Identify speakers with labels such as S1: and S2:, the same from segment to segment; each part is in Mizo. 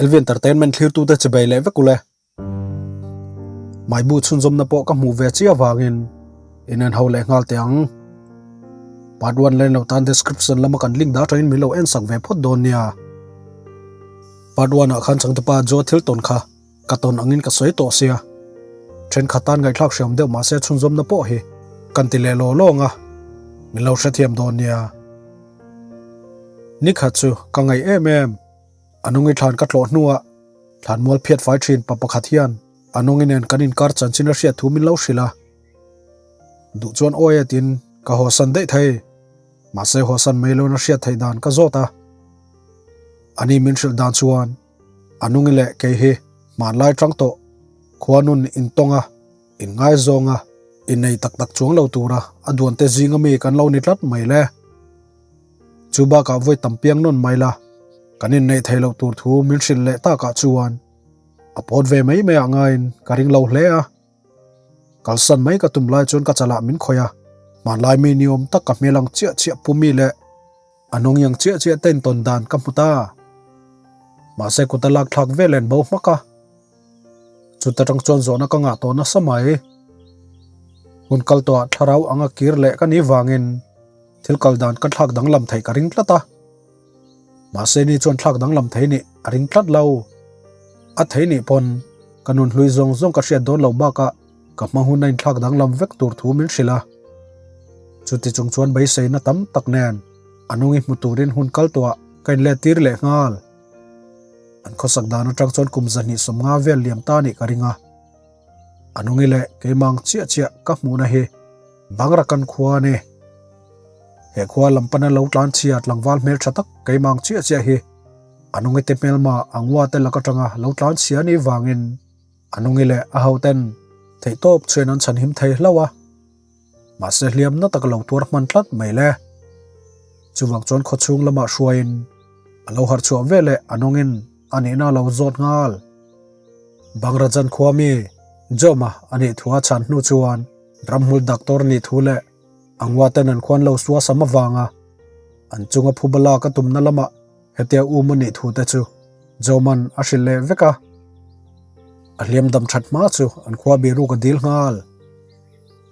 S1: LV Entertainment thlirtute chibei leh vek ule. Maibu chhunzawmna pawh ka hmuh ve chiah avangin in en ho leh nghal teh ang. Part 1 len lo tan description lama kan link dah atangin min lo en sak ve phawt dawn nia. Part 1 ah khan changtupa Joe thil tawn kha ka tawn angin ka sawi tawh sia. Thenkhat tan ngaihthlak hriam deuh mahse chhunzawmna pawh hi kan ti leh law law ang a, min lo hrethiam dawn nia. Nikhat chu ka ngaih em em. A nungi thlan ka tlawh hnuah thlan mual phiat fai thin pa pakhat hian a nungi nen kan inkar chanchin a hriat thu min lo hrilh a. Duh chuan awi e tiin ka hawsan daih thei. Mahse hawsan mai loin a hriat theih dan ka zawt a. Ani min hrilh dan chuan a nungi leh kei hi hmanlai tang tawh khuanun intawng a, inngaizawng a, innei tak tak chuang lo tura a duante zinga mi kan lo ni tlat mai le. Chu bakah vawi tam piang nawn mai la, kan inneih theih loh tur thu min hrilh leh takah chuan a pawt ve mai mai ah ngaiin ka ring lo hle a. Kalsan mai ka tum lai chuan ka chalah min khawih a, hmanlai mi ni awm tak ka hmel ang chiah chiah pu mi leh a nawng iang chiah chiah te intawn dan ka hmu ta. Mahse kut a lak thlak vel en bo hmak a. Chuta tang chuan zawhna ka ngah tawh nasa mai. Hun kal tawhah thlarau anga kir leh ka nih vangin thil kal dan ka thlak danglam theih ka ring tlat a. Mahse ni chuan thlak danglam thei nih a ring tlat lo. A thei nih pawn ka nun hlui zawng zawng ka hriat dawn lo bakah ka hma hun a inthlak danglam vek tur thu min hrilh a. Chuti chung chuan beiseina tam tak nen a nungi hmu turin hun kal tawhah ka inlet tir leh nghal. An khawsak dan atang chuan kum 250 vel liam ta nih ka ring a. A nungi leh keimang chiah chiah ka hmuhna hi Bangrakan khua a ni. He khua lam pana lo tlan chhia tlangval hmel tha tak keimang chiah chiah hi a nungi te hmelma a ngua te lak atanga lo tlan chhia ni vangin a nungi leh a hoten theihtawp chhuin an chhanhim thei hlauh a. Mahse hliam na tak lo tuar hman tlat mai le. Chuvang chuan khawchhung lamah hruaiin a lo harh chhuah veleh a nawngin a nihna a lo zawt nghal. Bangrajan khua mi Joma a nih thu a chhan hnu chuan ramhmul doctor nih thu leh a nguaten an khuan lo sua sam avanga an chunga phuba lak a tumna lamah hetia um a nih thu te chu Joman a hrilh leh vek a. A hliam dam that hma chu an khua biruk a dil nghal.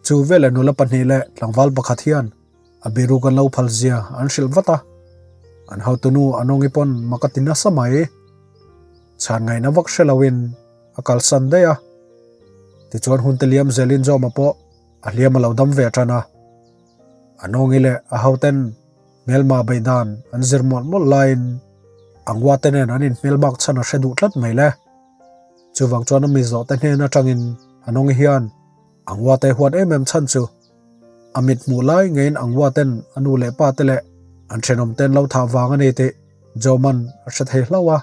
S1: Chu veleh nula pahnih leh tlangval pakhat hian a biruk an lo phal zia an hrilh vat a, an hotunu a nawngi pawn mak a ti nasa mai. Chhan ngaihna vak hre loin a kalsan daih a. Tichuan hun te liam zelin Joma pawh a hliam a lo dam ve tan a. A nawngi leh a hoten hmelma beih dan an zir mawlh mawlh laiin a ngua te nen an inhmelmak chhan a hre duh tlat mai le. Chuvang chuan a mi zawh te hnen atangin a nawngi hian A nguate huat em em chhan chu a mit hmuh lai ngeiin a nguaten a nu leh pa te leh an thenawm ten lo thah vang a ni tih Joman a hre thei hlauh a.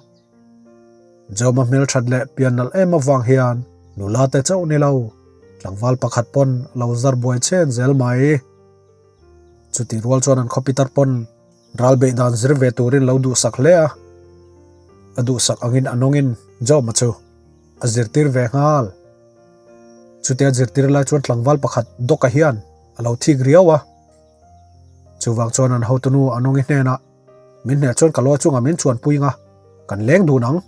S1: Joma hmelthat leh pian nalh em avang hian nula te chauh ni lo, tlangval pakhat pawn a lo zar buai chen zel mai. Chutih rual chuan an khawpitar pawn ral beih dan zir ve turin lo duhsak hle a. A duhsak angin a nawngin Joma chu a zirtir ve nghal. Chutia zirtir lai chuan tlangval pakhat Doka hian a lo thik riau a. Chuvang chuan an hotunu Anongi hnenah, Min hneh chuan ka lawi chungah min chuanpui nga, kan leng dun ang.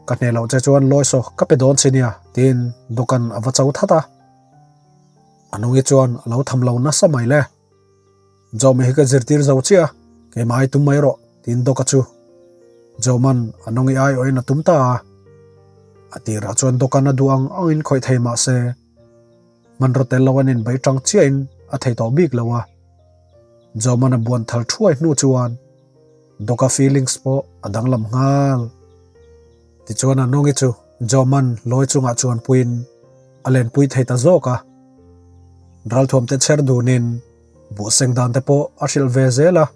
S1: Ka hneh loh che chuan lawi saw ka pe dawn che nia, tiin Doka'n a va cho that a. Anongi chuan a lo tham lo nasa mai le. Jawmi hi ka zirtir zo chiah a, keimah ai tum mai rawh, tiin Doka chu Jawman a nawngi aiawhin a tum ta a. A tirah chuan Doka'n a duh ang angin khawih thei mah se, hmanraw tel lo an inbei tang chiahin a thei tawh bik lo a. Jawman a buan thal thuai hnu chuan Doka feelings pawh a danglam nghal. Tichuan a nawngi chu Jawman lawi chungah chuanpuiin a lenpui thei ta zawk a. Ralthuamte chher dunin buhseng dan te pawh a hrilh ve zel a.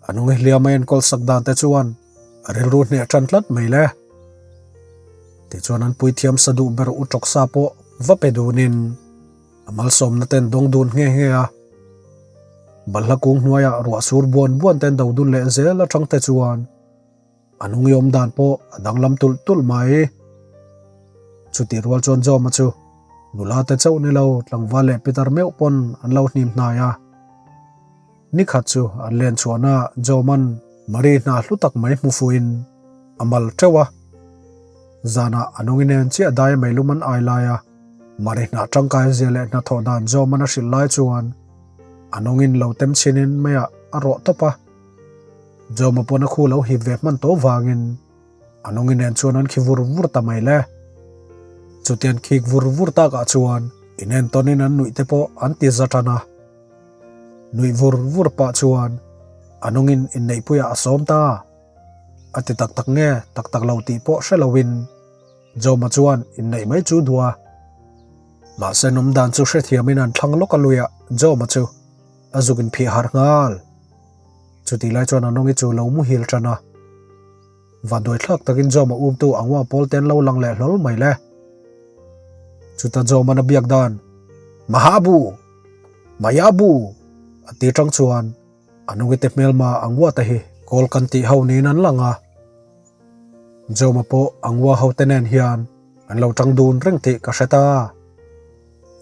S1: A nungi hliam a enkawl sak dan te chuan a rilru hneh tan tlat mai le. Tichuan an puithiam sa duh ber u tawksa pawh va pe dunin a malsawmna ten dawng dun nghe nghe a. Balhla kung hnuaiah ruah sur buan buan ten do dun leh zel atang te chuan A nungi awm dan pawh a danglam tulh tulh mai. Chutih rual chuan Joma chu nula te chauh ni lo tlangval leh pitar meuh pawn an lo hnim hnai a. Nikhat chu an len chhuahna Joman Marie hna hlu tak mai hmu fuhin a mal teuh a. Zanah a nungi nen chiah dai meilum an ai lai a, Mari hnah tangkai zia leh hnathawh dan zawm an a hrilh lai chuan a nungin lo tem chhinin meiah a rawh tawp a. Zawma pawn a khu lo hip ve hman tawh vangin a nungi nen chuan an khi vur vur ta mai le. Chutian khik vur vur takah chuan inentawnin an nuih te pawh an ti za tan a. Nuih vur vur pah chuan a nungin inneihpuiah a sawm ta. A ti tak tak nge tak tak lo tih pawh hre loin Joma chuan inneih mai chu duh a. Mahse nawm dan chu hrethiamin an thlang lawk a luiah Joma chu a zuk inphih harh nghal. Chutih lai chuan a nawngi chu lo muhil tan a. Vanduai thlak takin Joma umtu Angwa pawl te an lo lang leh hlawl mai le. Chuta Joman a biak dan, Mahabu! Mayabu! a ti tang chuan a nawngi te hmelma Angwa te hi kawl kan tih ho niin an lang a. Joma pawh Angwa ho te nen hian an lo tang dun reng tih ka hre ta.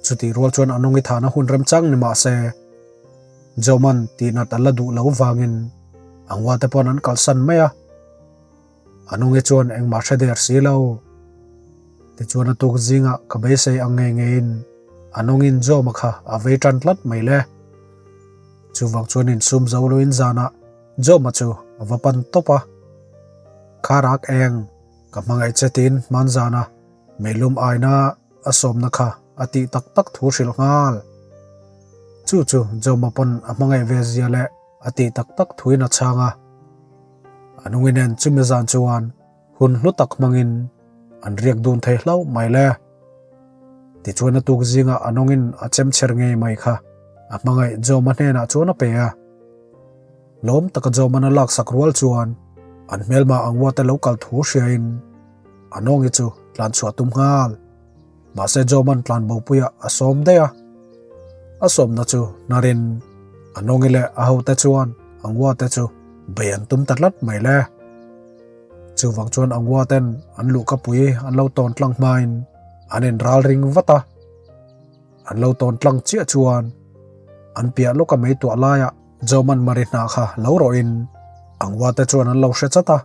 S1: Chutih rual chuan a nawngi thahna hun remchang ni mah se, Joman tihnat an la duh lo vangin Angwa te pawn an kalsan mai a. A nawngi chuan engmah hre der si lo. Tichuan a tuk zingah ka beisei ang ngei ngeiin a nawngin Joma kha a vei tan tlat mai le. Chuvang chuan insum zo loin zanah Joma chu a va pan tawp a. Kharak eng ka hmangaih che tiin hman zana meilum aina a sawmna kha a tih tak tak thu hrilh nghal. Chu chu Joma pawn a hmangaih ve zia leh a tih tak tak thuin a chhang a. A nungi nen chumi zan chuan hun hlu tak hmangin an riak dun thei hlauh mai le. Tichuan a tuk zingah a nawngin a chem chher ngei mai kha a hmangaih Joma hnenah chuan a pe a. Lawm taka Joman a laksak rual chuan an hmelma Angwa te lo kal thu hriain a nawngi chu tlan chhuah tum nghal. Mahse Joman tlan bopuiah a sawm daih a. A sawmna chu hnarin a nawngi leh a hote chuan Angwa te chu bei an tum ta tlat mai le. Chuvang chuan Angwa ten an luhkapui an lo tawn tlang hmain an inral ring vat a. An lo tawn tlang chiah chuan an piah lawka mei tuah laiah Joman Mari hna kha lo rawhin Angwa te chuan an lo hre chat a,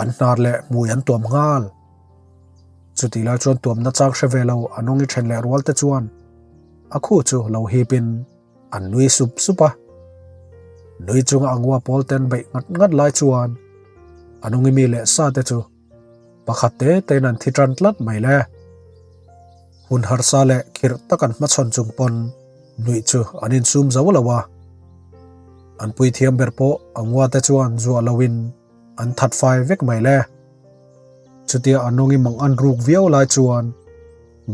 S1: an hnar leh hmui an tuam nghal. Chutih lai chuan tuamna chak hre ve lo a nawngi then leh rual te chuan a khu chu lo hipin an nui sup sup a. Nui chunga Angwa pawl ten beih ngat ngat lai chuan a nawngi mi leh sa te chu pakhat te tein an thi tan tlat mai le. Hun harsa leh khirh tak an hmachhawn chung pawn nuih chu an insum zo lo a. An puithiam ber pawh Angwa te chuan zuah loin an that fai vek mai le. Chutia a nawngi mang an ruk viau lai chuan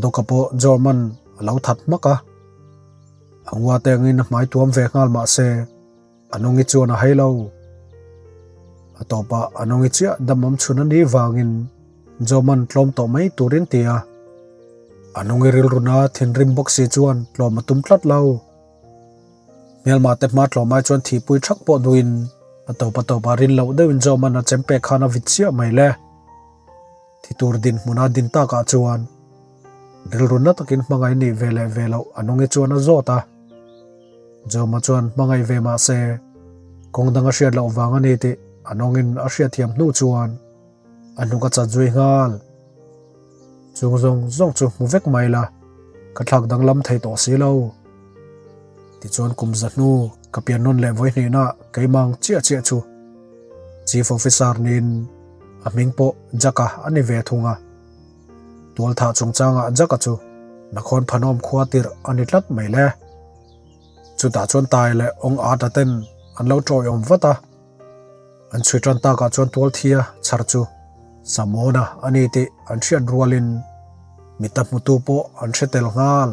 S1: Doka pawh Jorman a lo that hmak a. Angwa te angin a hmai tuam ve nghal mah se a nawngi chuan a hei lo. A tawpah a nawngi chiah damawm chhun a nih vangin Jorman tlawm tawh mai turin ti a. A nawngi rilruna thinrim bawk si chuan tlawm a tum tlat lo. Hmelma te hma tlawm ai chuan thihpui thak pawh duhin a tawp a tawp a rin loh deuhin Joman a chem pek khan a vit chiah mai le. Thi tur dinhmuna din takah chuan rilru na takin hmangaih nih ve leh ve loh a nungi chuan a zawt a. Joma chuan hmangaih ve mah se kawng dang a hriat loh vang a ni tih a nawngin a hriatthiam hnu chuan a hnuk a chat zui nghal. Chung zawng zawng chu hmu vek mai la, ka thlak danglam thei tawh si lo. Tichuan kum za hnu ka pian nawn leh vawihnihna keimang chiah chiah chu Chief Officer niin a hming pawh Jack-a a ni ve thung a. Tualthah chungchangah Jack-a chu Nakhon Phanom khua tirh a ni tlat mai le. Chutah chuan Tai leh Ong Ata ten an lo tawiawm vat a. An chhui tan takah chuan tualthia chhar chu Samona a ni tih an hriat rualin mita hmutu pawh an hre tel nghal.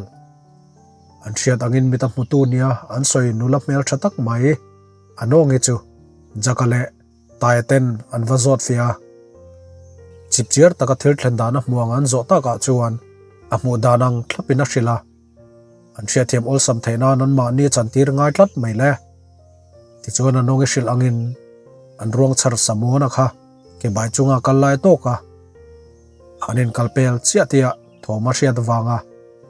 S1: An hriat angin mita hmutu nia an sawi nula hmel tha tak mai a nawngi chu Jaka leh Taia ten an va zawt fiah a. Chipchiar taka thil thlen dan a hmuang an zawh takah chuan a hmuh dan ang thlapin a hrilh a. An hriatthiam awlsam theih nan anmahni chantir ngai tlat mai le. Tichuan a nawngi hrilh angin an ruang chhar Samuana kha ke bai chunga kal lai tawk a. An inkal pel chiah tia thawm a hriat vanga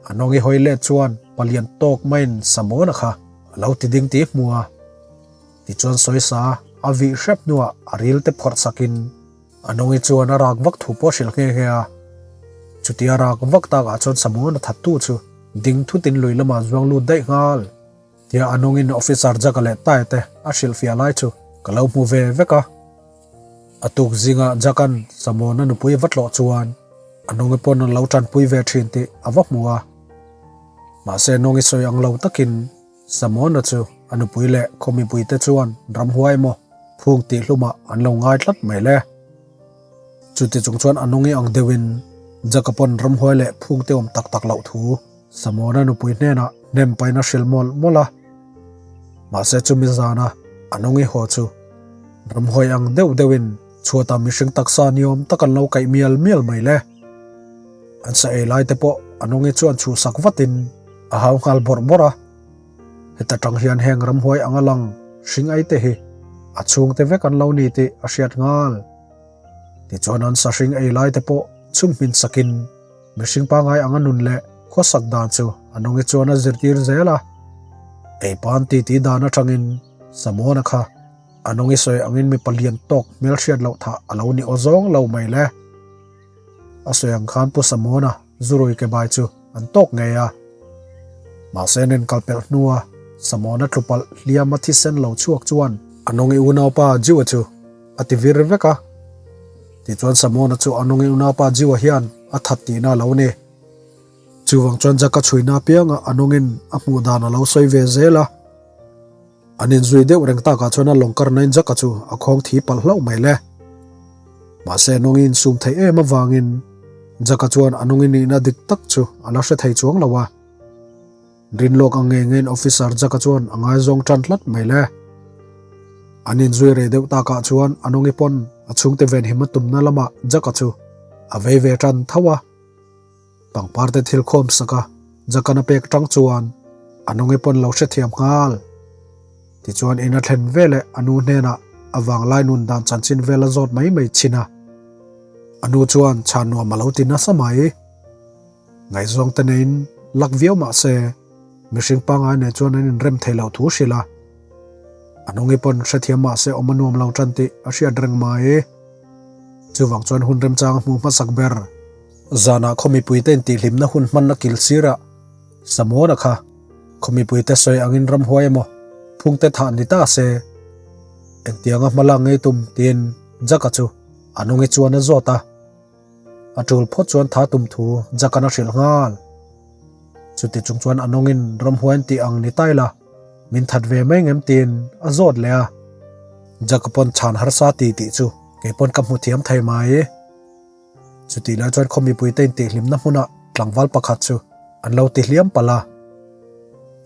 S1: a nawngi hawi let chuan palian tawk maiin Samuana kha a lo ti ding ti hmu a. Tichuan sawisa a vih hrep hnuah a ril te phawrh sakin. Anungi chuan a rak vak thu pawh a hrilh nghe nghe a. Chutia rak vak takah chuan Samuan a thattu chu ding thutin lui lamah zuang lut daih nghal. Tia Anungin officer Jaka leh Tae te a hrilhfiah lai chu ka lo hmu ve vek a. A tuk zingah Jakan Samuana nupui va tlawh chuan Anungi pawn an lo tanpui ve thin tih a va hmu a. Mahse Nungi sawi ang lo takin Samuana chu a nupui leh khaw mipuite chuan ramhuai emaw phung tih hlumah an lo ngai tlat mai le. Chuti chung chuan a nungi ang deuhin Jaka pawn ramhuai leh phung te awm tak tak loh thu Samuana nupui hnenah hnem pain a hrilh mawlh mawlh a. Mahse chumi zana a nungi haw chu ramhuai ang deuh deuhin chhuatah mihring taksa niawm tak an lo kaih mial mial mai le. An sa ei lai te pawh a nungi chuan chhuhsak vatin a hau nghal bawrh bawrh a. Heta tang hian heng ramhuai anga lang hring ai te hi a chhungte vek an lo ni tih a hriat nghal. Tichuan an sa hring ei lai te pawh chhum hmin sakin mihring pangai anga nun leh khawsak dan chu a nungi chuan a zirtir zel a. Ei pan titi dan atangin Samuana kha a nungi sawi angin mipa lian tawk hmelhriat loh thah a lo ni aw zawng lo mai le. A sawi ang khan Pu Samuana zurui ke bai chu an tawk ngei a. Mahse an inkal pelh hnua Samuana tlupalh hliama thisen lo chhuak chuan a nungi unaupa Jiwa chu a ti vir vek a. Tichuan Samuana chu a nungi unaupa Jiwa hian a that tihna a lo ni. Chuvang chuan Jaka chhuina apianga a nungin a hmuh dan a lo sawi ve zel a. An inzui deuh reng takah chuan a lawng karnain Jaka chu a khawng thi palh hlauh mai le. Mahse a nungi insum theih em avangin Jaka chuan a nungi nihna dik tak chu a la hre thei chuang lo a. Rinlawk ang ngei ngeiin Officer Jaka chuan a ngaizawng tan tlat mai le. An inzui rei deuh takah chuan a nungi pawn a chhungte venhim a tumna lamah Jaka chu a vei ve tan tho a. Pangpar te thil khawm sak a, Jakan a pek tang chuan a nungi pawn lo hrethiam nghal. Tichuan in a thlen veleh a nu hnenah a vanglai nun dan chanchin vel a zawt mai mai chin a. A nu chuan chhan nuam a lo ti nasa mai. Ngaihzawng te neiin lak viau mah se mihring pangai nen chuan an inrem thei loh thu hrilh a. A nungi pawn hrethiam mah se awm a nuam lo tan tih a hriat reng mai. Chuvang chuan hun remchang a hmuh hmasak ber. Zanah khaw mipuite intihhlimna hun hmanna kil sirah Samuana kha khaw mipuite sawi angin ramhuai emaw phungte thah ni ta se engtianga hma lak ngei tum tiin Jaka chu a nungi chuan a zawt a. A tul phawt chuan tha tum thu Jakan a hrilh nghal. Chuti chung chuan a nungin ramhuai an tih ang ni tai la min that ve mai ngem tiin a zawt leh a. Jaka pawn chhan harsa ti tih chu kei pawn ka hmu thiam thei mai. Chutih lai chuan khaw mipuite intihhlimna hmunah tlangval pakhat chu an lo ti hliam palh a.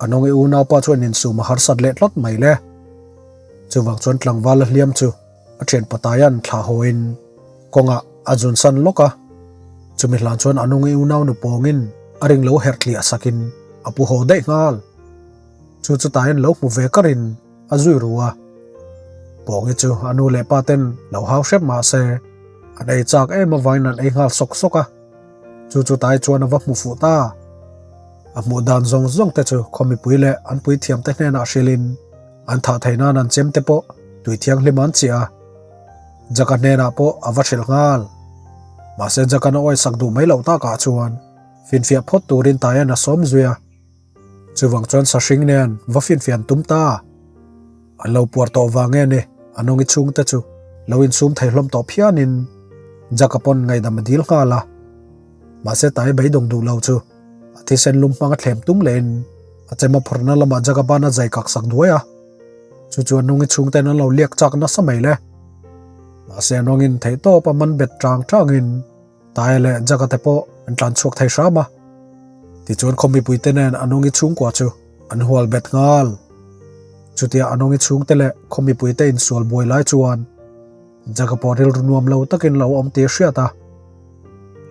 S1: A nawngi unaupa chuan insum a harsat leh tlat mai le. Chuvang chuan tlangval a hliam chu a thian pataia'n thlah hawiin kawngah a zunsan lawk a. Chumi hlan chuan a nawngi unau nu pawngin a ring lo herh tliah sakin a pu haw daih nghal. Chu chutaiin lo hmu ve karin a zui ru a. Pawngi chu a nu leh pa ten lo hau hrep mah se an ei chak em avangin an ei nghal sawk sawk a. Chu chu tai chuan a va hmu fuh ta. A hmuh dan zawng zawng te chu khaw mipui leh an puithiam te hnenah hrilhin an thah theih nan an chem te pawh tui thianghlim an chiah a. Jaka hnenah pawh a va hrilh nghal. Mahse Jaka'n a awisak duh mai loh takah chuan finfiah phawt turin Taian a sawm zui a. Chuvang chuan sahring nen va finfian tum ta. An lo puar tawh vang nge ni a nawngi chhungte chu lo insum thei hlawm tawh phianin Jaka pawn ngaihdam a dil nghal a. Mahse tai beidawng duh lo chu a thisen lum hmang a thlem tum lehin a chem a phawrhna lamah Jaka ban a zai kak sak duai a. Chu chu a nawngi chhungten an lo liak chak nasa mai le. Mahse a nawngin theihtawp a man bet tang tangin Tai leh Jaka te pawh an tlan chhuak thei hram a. Tichuan khaw mipuite nen Anungi chhungkua chu an hual bet nghal. Chutia Anungi chhungte leh khaw mipuite insual buai lai chuan Jaka pawh rilru nuam lo takin lo awm tih a hriat a.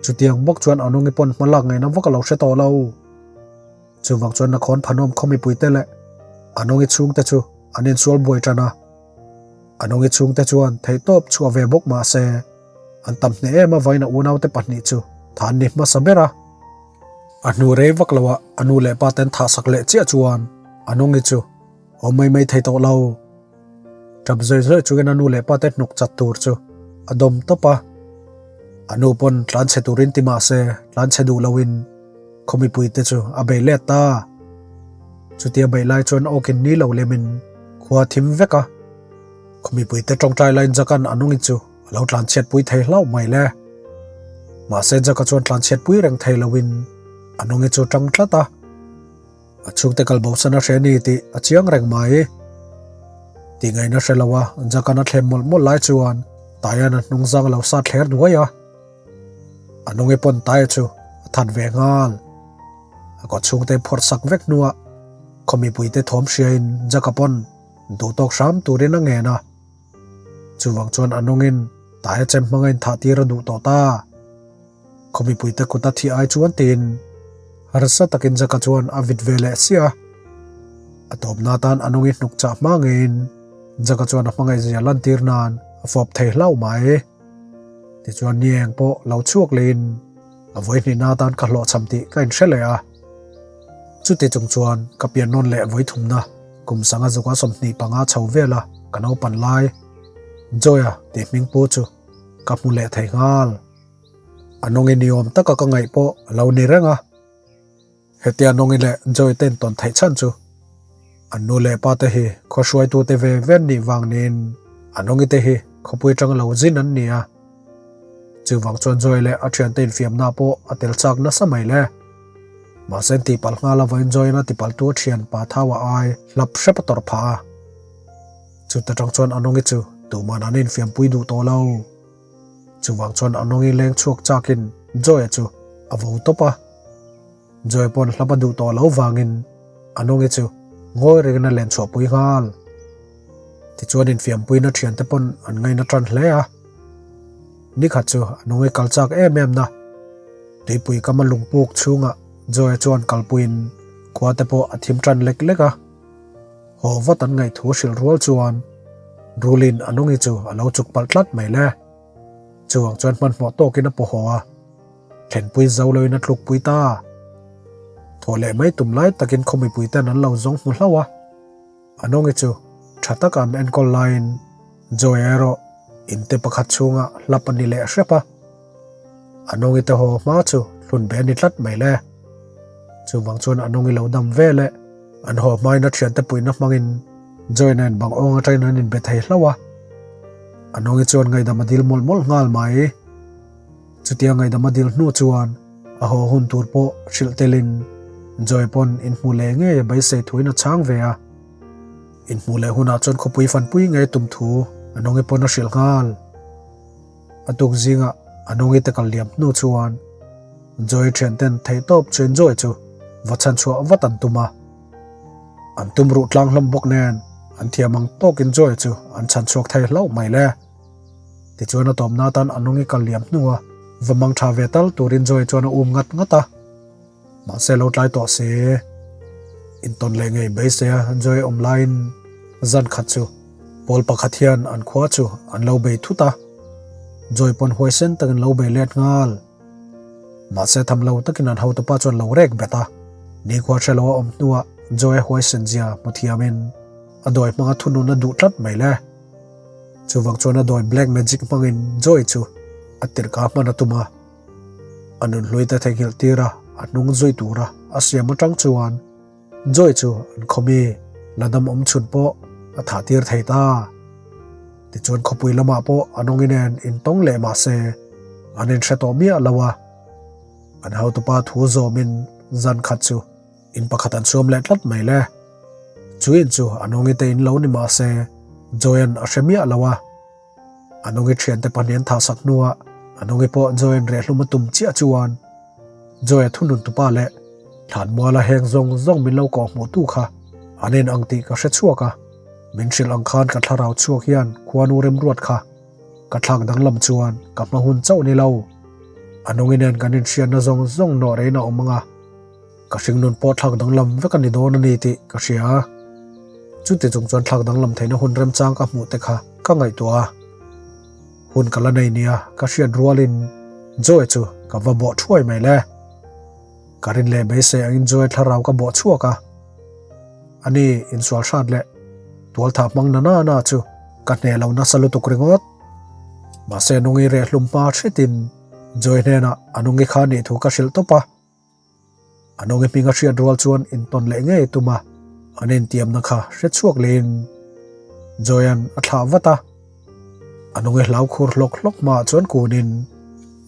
S1: Chutiang bawk chuan Anungi pawn hma lak ngaihna vak a lo hre tawh lo. Chuvang chuan Nakhawn Phanuam khaw mipuite leh Anungi chhungte chu an insual buai tan a. Anungi chhungte chuan theihtawp chhuah ve bawk mah se An tam hneh em avain a unaute pahnih chu tha an ni hmasa ber a. A hnu rei vak loah a nu leh pa ten thah sak leh chiah chuan a nungi chu awm mai mai thei tawh lo. Tap zawi zawi chungin a nu leh pa te hnuk chat tur chu a dawm tawp a. A nu pawn tlan chhe turin ti mah se tlan chhe duh loin khaw mipui te chu a bei let ta. Chutia beih lai chuan awkin ni lo lemin khua thim vek a. Khaw mipui te tawngtai laiin Jack-a'n a nungin chu a lo tlan chhiat pui thei hlauh mai le. Mahse Jack-a chuan tlan chhiat pui reng thei loin a nungi chu tang tlat a. A chhungte kal bosan a hre ni tih a chiang reng mai. Tih ngaihna hre lo a Jack-a'n a thlem mawlh mawlh lai chuan Taia'n a hnungzang a lo sat thler duai a. A nungi pawn Taia chu a that ve nghal. A kaw chhungte phawrh sak vek hnuah khaw mipuite thawm hriain Jack-a pawn duhtawk hram turin a ngen a. Chuvang chuan a nungin Taia chem hmanga inthah tir a duh tawh ta. Khaw mipuite kut a thih ai chuan tiin harsa takin Jaka chuan a vit ve leh sia. A tawpna atan a nungi hnuk chah hma ngeiin Jaka chuan a hmangaihzia lantir nan a fawp thei hlauh mai. Tichuan ni eng pawh lo chhuak leiin a vawihnihna atan ka hlawhchham tih ka inhre leh a. Chuti chung chuan ka pian nawn leh vawithumna kum sanga zuka 25 chho vela ka naupan lai Joya tih hming pu chu ka hmu leh thei nghal. A nawngin ni awm taka ka ngaih pawh a lo ni reng a. Hetia nawngin leh Joy ten tawn theih chhan chu an nu leh pa te hi khaw hruaitute ve ve an nih vang niin a nawngi te hi khawpui tang lo zin an ni a. Chuvang chuan Joy leh a thiante infiamna pawh a tel chak nasa mai le. Mahse an tihpalh nghal avangin Joy-in a tipalhtu a thian pa Thaua ai hlap hrep a tawrh phah a. Chuta tang chuan a nawngi chu tuman an infiampui duh tawh lo. Chuvang chuan a nawngi leng chhuak chakin Joy-a chu a vo tawp a. Joy pawn hlap a duh tawh lo vangin a nawngi chu ngawi rengin a len chhuahpui nghal. Tichuan infiampuina thiante pawn an ngaina tan hle a. Nikhat chu a nawngi kal chak em em na. Tuipui kama lungpuk chhungah Joy-a chuan kalpuiin khua te pawh a thim tan lek lek a. Haw vat an ngaihthu hrilh rual chuan Rulin a nungi chu a lo chuk palh tlat mai le. Chuvang chuan hmanhmawh tawkin a paw haw a, thlenpui zo loin a tlukpui ta. Thaw leh mai tum lai takin khaw mipui ten an lo zawng hmu hlauh a. A nungi chu tha taka an enkawl laiin Joy erawh inte pakhat chhungah hlap a ni leh hrep a. A nungi te haw hma chu hlun be a ni tlat mai le. Chuvang chuan a nungi lo dam ve leh an haw hmain a thiante puihna hmangin Joy nen bang awng atangin an inbe thei hlauh a. A nungi chuan ngaihdam a dil mawlh mawlh nghal mai. Chutia ngaihdam a dil hnu chuan a haw hun tur pawh hrilh telin Joy pawn inhmu leh ngei a beisei thuin a chhang ve a. Inhmu leh hunah chuan khawpui fanpui ngei tum thu a nungi pawn a hrilh nghal. A tuk zingah a nungi te kal liam hnu chuan Joy thian ten theihtawp chuan Joy chu va chhan chhuah vat an tum a. An tum ruh tlang hlawm bawk nen an thiam ang tawkin Joy chu an chhan chhuak thei hlauh mai le. Tichuan a tawpna atan a nungi kal liam hnua va mang tha ve tal turin Joy chuan a um ngat ngat a. Mahse lo tlai tawh se. Intawn leh ngei beisei a Joy awm laiin zan khat chu pawl pakhat hian an khua chu an lo bei thut a. Joy pawn huaisen takin lo bei let nghal. Mahse tham lo takin an hotupa chuan lo rek bet a. Nikhua hre lo a awm hnuah Joy a huaisen zia hmu thiamin a dawi hmanga thunun a duh tlat mai le. Chuvang chuan a dawi black magic hmangin Joy chu a tirhka hman a tum a. A nunhlui te theihnghilh tir a, a hnung zui tura a siam atang chuan Joy chu an khawmi la dam awm chhun pawh a thah tir thei ta. Tichuan khawpui lamah pawh a nawngin nen intawng leh mah se an inhre tawh miah lo a. An hotupa thu zawmin zan khat chu in pakhat an suam leh tlat mai le. Chu in chu a nawngi te in lo ni mah se Joy-a'n a hre miah lo a. A nungi thiante pahnih an thahsak hnuah a nungi pawh Joy-a'n rehlum a tum chiah chuan Joy-a thunun tupa leh Thlanmuala heng zawng zawng min lo kawh hmuh tu kha an en ang tih ka hre chhuak a, min hrilh ang khan ka thlarau chhuak hian khuanu remruat kha ka thlak danglam chuan ka hma hun chauh ni lo. A nungi nen kan inhriatna zawng zawng nawh rein a awm ang a. Ka hringnun pawh thlak danglam vek a ni dawn a ni tih ka hria a. Chuti chung chuan thlak danglam theihna hun remchang ka hmuh te kha ka ngaihtuah a. Hun ka la nei nia ka hriat rualin Joy chu ka va bawh thuai mai le. Ka rin leh beisei angin Joy thlarau ka bawh chhuak a. Ani insual hrat leh tualthah hmang na na na chu ka hneh lo nasa lutuk ringawt. Mahse Nungi reh hlum hma hretin Joy hnenah a Nungi kha nih thu ka hrilh tawp a. A Nungi hming a hriat rual chuan intawn leh ngei tum a, an intiamna kha hre chhuak lehin Joy-a'n a thlah vat a. A Nungi hlau khur hlawk hlawk hmaah chuan kunin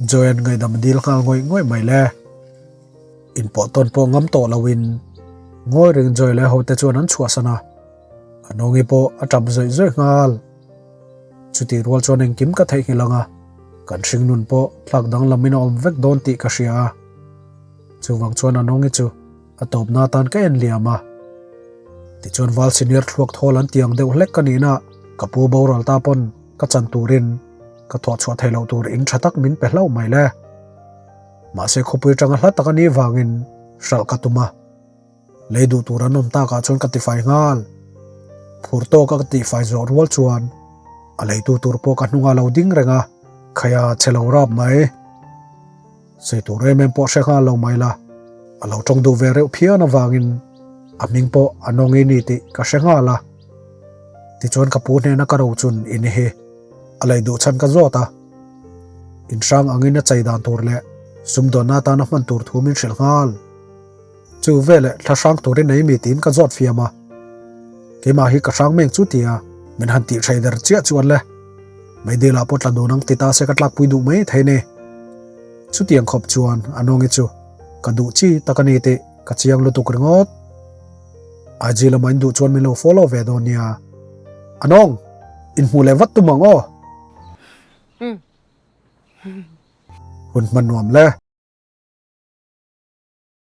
S1: Joy-a'n ngaihdam a dil nghal ngawih ngawih mai le. Inpawh tawn pawh ngam tawh loin ngawi reng Joy leh hote chuan an chhuahsan a, a Nungi pawh a tap zawih zawih nghal. Chutih rual chuan engkim ka theihnghilh ang a, kan hringnun pawh tlak danglamin a awm vek dawn tih ka hria a. Chuvang chuan a nawngi chu a tawpna atan ka en liam a. Tichuan val senior thluak thawl an tiang deuh hlek ka nihna ka pu boral ta pawn ka chan turin ka thawh chhuah theih loh tur in tha tak min pe hlauh mai le. Mahse khawpui tanga hla tak a nih vangin hralh ka tum a. Lei duh tur an awm takah chuan ka tifai nghal. Phur tawka ka tihfai zawh rual chuan a leitu tur pawh ka hnungah lo ding reng a, khaia che lo rap mai. Sei tur em em pawh hre nghal lo mai la, a lo tawng duh ve reuh phian avangin a hming pawh a nawng i ni tih ka hre nghal a. Tichuan ka pu hnena ka rochun i ni hi a lei duh chhan ka zawt a. Inhrang angin a chei dan tur leh sumdawnna atana hman tur thu min hrilh nghal. Chu veleh thla hrang turin ei mi tiin ka zawt fiam a, keimah hi ka hrang meng chu tia min han tih hrei der chiah chuan le meidil ah pawh tla dun ang ti ta se ka tlakpui duh mai thei ni. Chutiang khawp chuan a nawngi chu ka duh chi tak a ni tih ka chiang lutuk ringawt. IG lama in duh chuan min lo follow ve dawn nia. A nawng! Inhmuh leh vat tum ang aw! Hun hman nuam le.